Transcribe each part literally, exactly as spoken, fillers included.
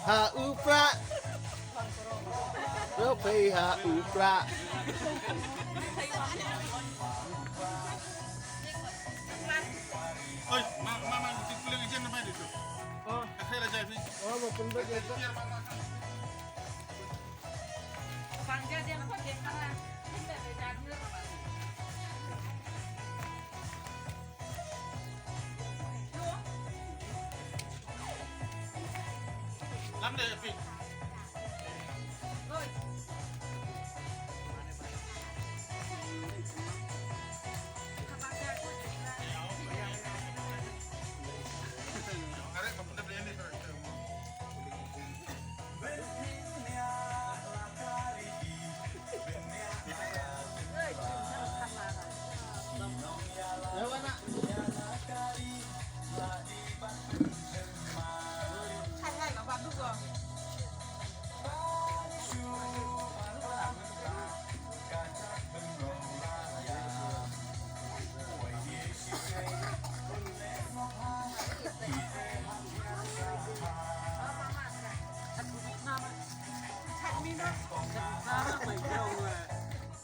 Ha u pra. Ro pei ha u pra. Oi, ma ma ma, ti kuling ijen na mai ditu. Oh. Akhir aja ni. Oh, ma pun ba dia. Biar ma ma.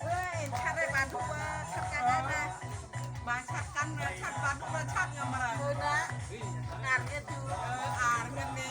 Oi, chat re badu ba, chat kan na. Ba chat kan re, chat badu ba, chat ngamara. Oi, da. Ar nge tu, ar nge ni.